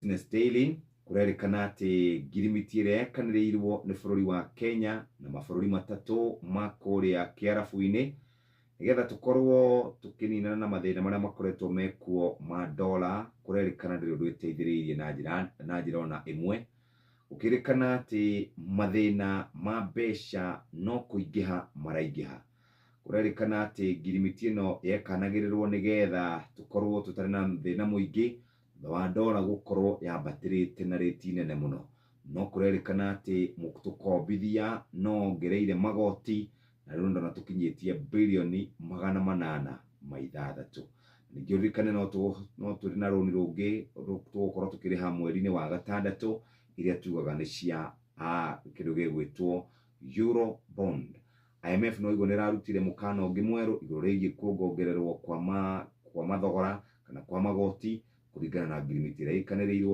Business Daily kũrerĩkana atĩ ngirimiti ĩrĩa yekanĩrĩirwo nĩ bũrũri wa Kenya na mabũrũri matatũ ma kũrĩa kĩarabu-inĩ nĩgetha tũkorwo tũkĩninana na mathĩna marĩa makoretwo mekuo ma dola kũrerĩkana ndĩrĩ ũndũ ĩteithĩrĩirie na njĩra ona ĩmwe. Gũkĩrĩkana atĩ mathĩna ma mbeca no kũingĩha maraingĩha. Kũrerĩkana atĩ ngirimiti ĩno yekanagĩrĩrwo nĩgetha tũkorwo tũtarĩ na thĩna mũingĩ thutha wa dola gũkorwo yambatĩrĩte na rĩti nene mũno. No kũrerĩkana atĩ mũtũkombithia no ongereire magoti na rĩu ndona tũkinyĩtie birioni 806. Ningĩ ũririkane no tũrĩ na rũni rũngĩ tũgũkorwo tũkĩrĩha mweri-inĩ wa gatandatũ iria tugaga nĩ cia kĩndũ gĩgwĩtwo Euro bond. IMF no igua nĩ ĩrarutire mũkana ũngĩ mwerũ igũrũ rĩgiĩ kuongongererwo kwa mathogora kana kwa magoti kũringana na ngirimiti ĩrĩa ĩkanĩrĩirwo.